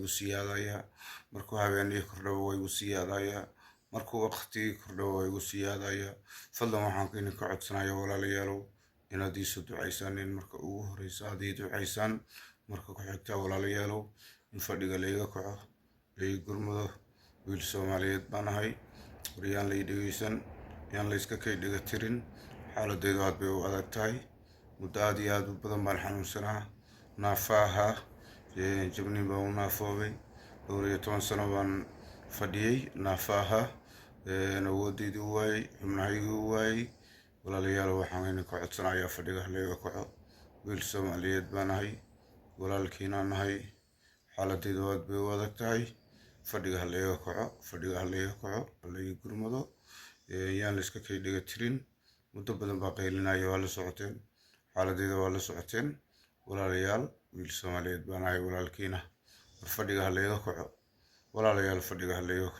igu siyaadayaa. Markuu habeenii kordhaba waa igu siyaadayaa, markuu waqtigii kordhaba waa igu siyaadayaa. Fadlan waxaan idinka codsanayaa, walaalayaalow, inaad iisoo ducaysaan. In marka ugu horeysa aad ii ducaysaan, marka ku xigtaa, walaalayaalow, in fadhiga layga kaco, lai gurmado. Wiil Soomaaliyeed baan ahay. Waryaan lay dhegeysan, yaan layska kay dhega tirin. Xaaladeydu aad bay u adag tahay. Muddo aad iyo aad u badan baan xanuunsanaa, naafa ahaa, jabnin baan u naafoobay. Dhowr iyo toban sano baan fadhiyey, naafa ahaa, awoodeydii u waayey, xubnahaygii u waayey. Walaalayaal, waxaan idinka codsanayaa fadhiga layga kaco. Wiil Soomaaliyeed baan ahay, walaalkiinaan ahay. Xaaladeydu aad bay u adag tahay. Fadhiga ha layga kaco, fadhiga ha layga kaco, ha lai gurmado. Yaan layska kay dhega tirin. Muddo badan baa qaylinaya, waa la socoteen, xaaladeyda waa la socoteen. Walaalayaal, wiil Soomaaliyeed baan ahay, walaalkiina. War fadhiga ha layga kaco, walaalayaal, fadhiga ha layga kaco.